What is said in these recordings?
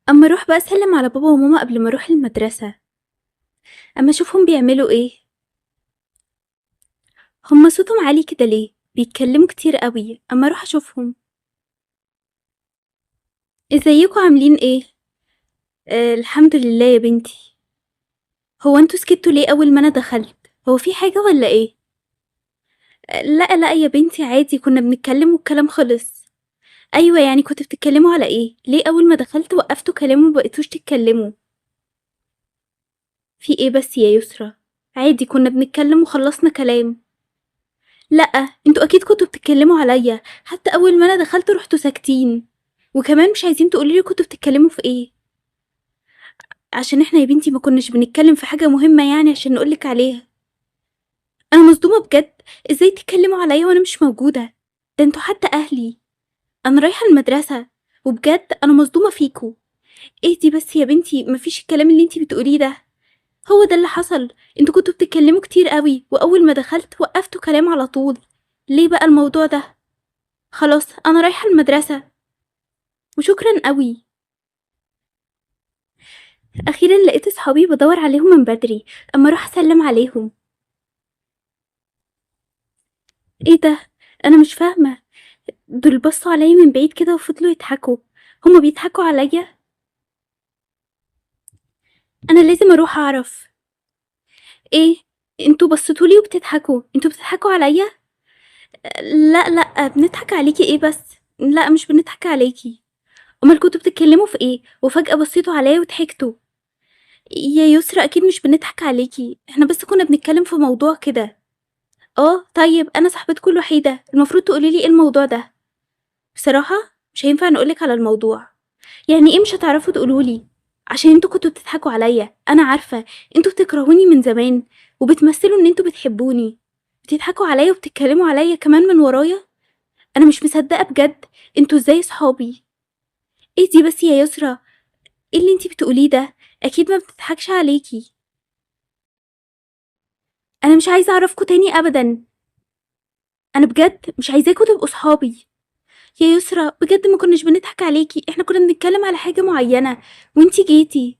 اما اروح بقى اسلم على بابا وماما قبل ما اروح المدرسة، اما اشوفهم بيعملوا ايه. هما صوتهم عالي كده ليه؟ بيتكلموا كتير قوي. اما اروح اشوفهم. ازيكم عاملين ايه؟ الحمد لله يا بنتي. هو انتوا سكتوا ليه اول ما انا دخلت؟ هو في حاجة ولا ايه؟ لا لا يا بنتي عادي، كنا بنتكلم والكلام خلص. ايوه يعني كنتوا بتتكلموا على ايه؟ ليه اول ما دخلت وقفتوا كلام ومبقيتوش تتكلموا؟ في ايه بس يا يسرا؟ عادي كنا بنتكلم وخلصنا كلام. لا انتوا اكيد كنتوا بتتكلموا عليا، حتى اول ما انا دخلت رحتوا ساكتين، وكمان مش عايزين تقولوا لي كنتوا بتتكلموا في ايه. عشان احنا يا بنتي ما كناش بنتكلم في حاجة مهمة يعني عشان نقولك عليها. انا مصدومة بجد، ازاي تتكلموا عليا وانا مش موجودة؟ ده انتوا حتى اهلي. انا رايحة المدرسة وبجد انا مصدومة فيكو. اهدي بس يا بنتي، مفيش الكلام اللي انتي بتقوليه ده، هو ده اللي حصل. انتوا كنتوا بتتكلموا كتير قوي، واول ما دخلت وقفتوا كلام على طول. ليه بقى الموضوع ده؟ خلاص انا رايحة المدرسة وشكرا قوي. اخيرا لقيت اصحابي بدور عليهم من بدري، اما اروح اسلم عليهم. ايه ده؟ انا مش فاهمه، دول بصوا عليا من بعيد كده وفضلوا يضحكوا. هما بيضحكوا عليا؟ انا لازم اروح اعرف. ايه انتوا بصيتولي وبتضحكوا؟ انتوا بتضحكوا عليا؟ لا لا بنضحك عليكي ايه بس؟ لا مش بنضحك عليكي. امال كنتوا بتتكلموا في ايه وفجأة بصيتوا عليا وضحكتوا؟ يا يسرا اكيد مش بنضحك عليكي، احنا بس كنا بنتكلم في موضوع كده. طيب انا صاحبتكم الوحيدة، المفروض تقولي لي ايه الموضوع ده. بصراحة مش هينفع نقولك على الموضوع. يعني ايه مش هتعرفوا تقولولي؟ عشان انتوا كنتوا بتضحكوا عليا، انا عارفة انتوا بتكرهوني من زمان وبتمثلوا ان انتوا بتحبوني، بتضحكوا عليا وبتتكلموا عليا كمان من ورايا. انا مش مصدقة بجد، انتوا ازاي صحابي؟ ايه دي بس يا يسرا؟ ايه اللي انتي بتقوليه ده؟ اكيد ما بتضحكش عليكي. انا مش عايزة اعرفكوا تاني ابدا، انا بجد مش عايزاكوا تبقوا صحابي. يا يسرا بجد ما كناش بنضحك عليكي، احنا كنا بنتكلم على حاجة معينة وانتي جيتي.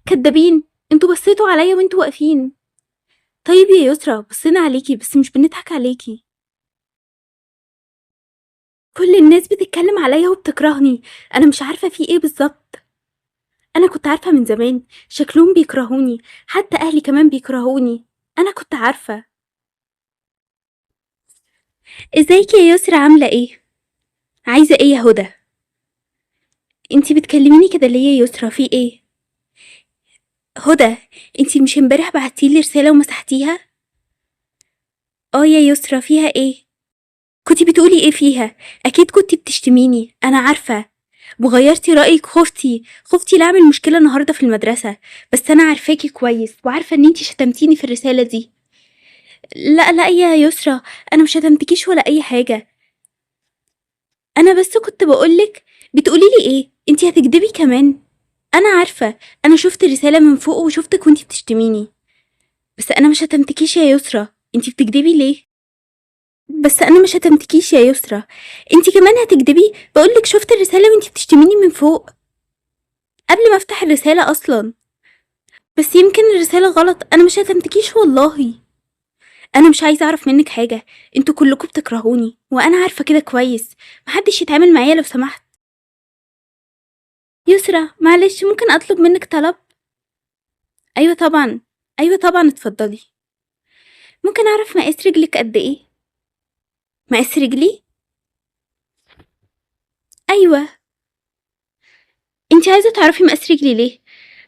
كدابين، انتوا بصيتوا عليا وانتوا واقفين. طيب يا يسرا بصينا عليكي بس مش بنضحك عليكي. كل الناس بتتكلم عليا وبتكرهني، انا مش عارفة في ايه بالظبط. انا كنت عارفة من زمان شكلهم بيكرهوني، حتى اهلي كمان بيكرهوني، انا كنت عارفة. ازيك يا يسرا عاملة ايه؟ عايزة ايه يا هدى؟ انتي بتكلميني كده ليه يا يسرا؟ في ايه؟ هدى انتي مش امبارح بعتيلي رسالة ومسحتيها؟ يا يسرا فيها ايه؟ كنتي بتقولي ايه فيها؟ اكيد كنتي بتشتميني، انا عارفة. وغيرتي رأيك، خفتي لاعمل مشكلة النهاردة في المدرسة، بس انا عارفاكي كويس وعارفة ان انتي شتمتيني في الرسالة دي. لا لا يا يسرا انا مش شتمتكيش ولا اي حاجة، انا بس كنت بقولك. بتقولي لي ايه؟ انتي هتكدبي كمان؟ انا عارفة، انا شفت الرسالة من فوق وشفتك وانتي بتشتميني، بس انا مش شتمتكيش يا يسرا. انتي بتكدبي ليه؟ بس انا مش شتمتكيش يا يسرا، انتي كمان هتكدبي؟ بقولك شفت الرسالة وانتي بتشتميني من فوق قبل ما افتح الرسالة اصلا. بس يمكن الرسالة غلط، انا مش شتمتكيش والله. انا مش عايزة اعرف منك حاجة، انتوا كلكم بتكرهوني وانا عارفة كده كويس، محدش يتعامل معايا لو سمحت. يسرا معلش ممكن اطلب منك طلب؟ ايوه طبعا، ايوه طبعا اتفضلي. ممكن اعرف مقاس رجلك قد ايه؟ مقاس رجلي؟ ايوه. انتي عايزه تعرفي مقاس رجلي ليه؟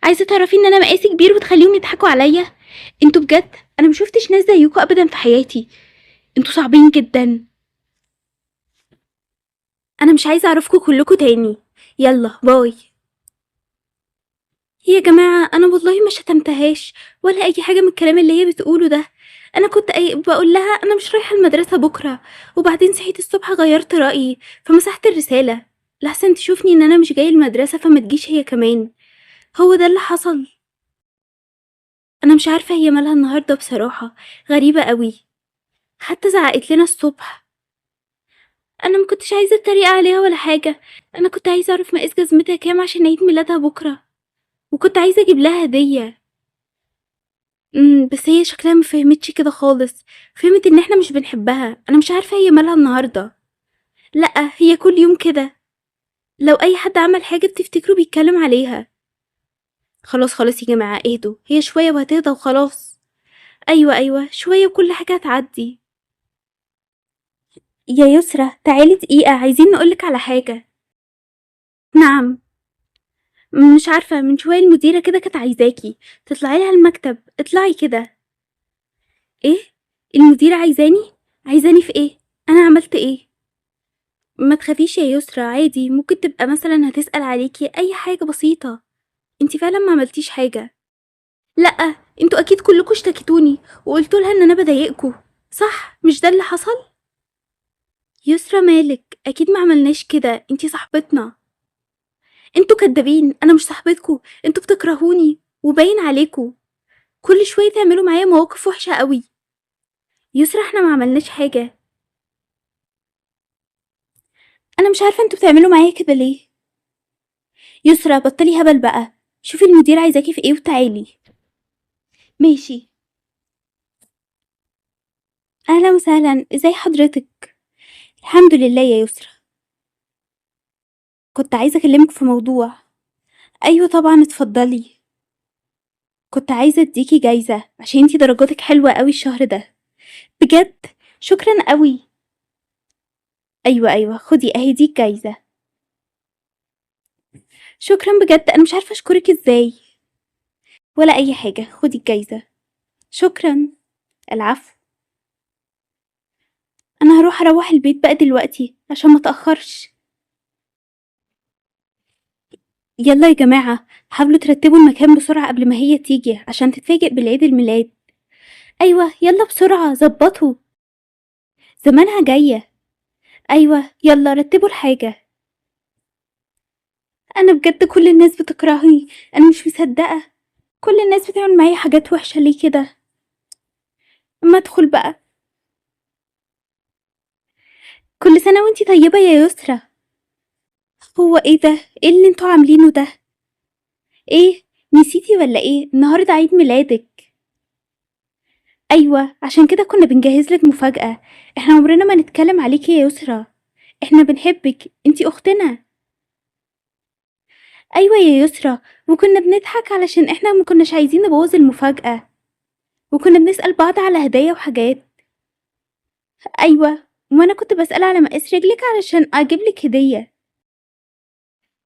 عايزه تعرفي ان انا مقاسي كبير وتخليهم يضحكوا عليا؟ انتوا بجد انا مشوفتش ناس زيكوا ابدا في حياتي، انتوا صعبين جدا. انا مش عايزه اعرفكوا كلكوا تاني، يلا باي. يا جماعة انا والله ما شتمتهاش ولا اي حاجة من الكلام اللي هي بتقوله ده، انا كنت بقول لها انا مش رايحة المدرسة بكره، وبعدين صحيت الصبح غيرت رايي فمسحت الرسالة لحسن تشوفني ان انا مش جاية المدرسة فما تجيش هي كمان. هو ده اللي حصل. انا مش عارفه هي مالها النهارده بصراحة، غريبة قوي، حتى زعقت لنا الصبح. انا ما كنتش عايزه اتريق عليها ولا حاجة، انا كنت عايزه اعرف مقاس جزمتها كام عشان عيد ميلادها بكره، وكنت عايزه اجيب لها هديه. بس هي شكلها ما فهمتش كده خالص، فهمت ان احنا مش بنحبها. انا مش عارفه هي مالها النهارده. لا هي كل يوم كده، لو اي حد عمل حاجة بتفتكره بيتكلم عليها. خلاص خلاص يا جماعة اهدوا، هي شوية وهتهدى وخلاص. ايوه شوية وكل حاجة هتعدي. يا يسرا تعالي دقيقة، عايزين نقولك على حاجة. نعم. مش عارفه، من شوية المديرة كده كانت عايزاكي تطلعي لها المكتب، اطلعي كده. ايه المديرة عايزاني؟ عايزاني في ايه؟ انا عملت ايه؟ ما تخافيش يا يسرا، عادي، ممكن تبقى مثلا هتسأل عليكي اي حاجة بسيطة، انتي فعلا ما عملتيش حاجة. لا انتوا اكيد كلكوا اشتكيتوني وقلتوا لها ان انا بضايقكوا، صح؟ مش ده اللي حصل؟ يسرا مالك، اكيد ما عملناش كده، انتي صاحبتنا. انتوا كدابين، انا مش صاحبتكوا، انتوا بتكرهوني وباين عليكوا، كل شوية تعملوا معايا مواقف وحشة قوي. يسرا احنا ما عملناش حاجة، انا مش عارفه انتوا بتعملوا معايا كده ليه. يسرا بطلي هبل بقى، شوفي المدير عايزاكي في ايه وتعالي. ماشي. اهلا وسهلا، ازاي حضرتك؟ الحمد لله يا يسرا، كنت عايزه اكلمك في موضوع. ايوه طبعا اتفضلي. كنت عايزه اديكي جايزة عشان انتي درجاتك حلوة قوي الشهر ده. بجد؟ شكرا قوي. ايوه خدي اهي دي الجايزة. شكرا بجد، انا مش عارفه اشكرك ازاي. ولا اي حاجة، خدي الجايزة. شكرا. العفو. انا هروح اروح البيت بقى دلوقتي عشان ما اتاخرش. يلا يا جماعة حاولوا ترتبوا المكان بسرعة قبل ما هي تيجي عشان تتفاجئ بالعيد الميلاد. ايوه يلا بسرعة ظبطوا، زمانها جاية. ايوه يلا رتبوا الحاجة. انا بجد كل الناس بتكرهني، انا مش مصدقه، كل الناس بتعمل معايا حاجات وحشة ليه كده؟ اما ادخل بقى. كل سنة وانتي طيبة يا يسرا. هو ايه ده؟ ايه اللي انتوا عاملينه ده؟ ايه نسيتي ولا ايه؟ النهارده عيد ميلادك. ايوه عشان كده كنا بنجهز لك مفاجاة، احنا عمرنا ما نتكلم عليكي يا يسرا، احنا بنحبك، انتي اختنا. ايوه يا يسرا، وكنا بنضحك علشان احنا ما كناش عايزين نبوظ المفاجاة، وكنا بنسال بعض على هدايا وحاجات. ايوه وانا كنت بسال على مقاس رجلك علشان اجيب لك هديه.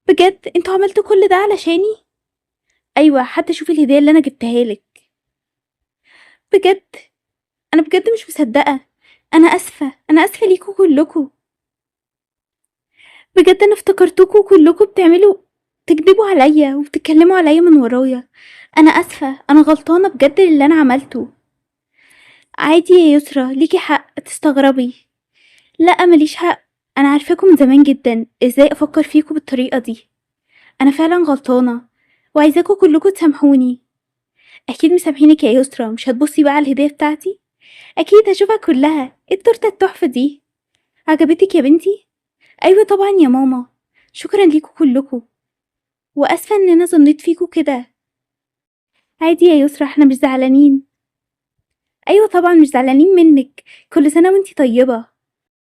بجد انتوا عملتوا كل ده علشاني؟ ايوه حتى شوفي الهدية اللي انا جبتها لك. بجد انا بجد مش مصدقه، انا اسفه، انا اسفه ليكوا كلكوا بجد، انا افتكرتكوا كلكوا بتعملوا تكذبوا عليا وبتتكلموا عليا من ورايا. انا اسفه، انا غلطانة بجد اللي انا عملته. عادي يا يسرا، ليكي حق تستغربي. لا ماليش حق، انا عارفاكم من زمان جدا، ازاي افكر فيكم بالطريقة دي؟ انا فعلا غلطانة وعايزاكم كلكم تسامحوني. اكيد مسامحينك يا يسرا، مش هتبصي بقى على الهدية بتاعتي؟ اكيد هشوفها كلها. ايه التورتة التحفة دي؟ عجبتك يا بنتي؟ ايوه طبعا يا ماما، شكرا ليكم كلكم، واسفه ان انا ظنيت فيكم كده. عادي يا يسرا، احنا مش زعلانين. ايوه طبعا مش زعلانين منك، كل سنة وانتي طيبة.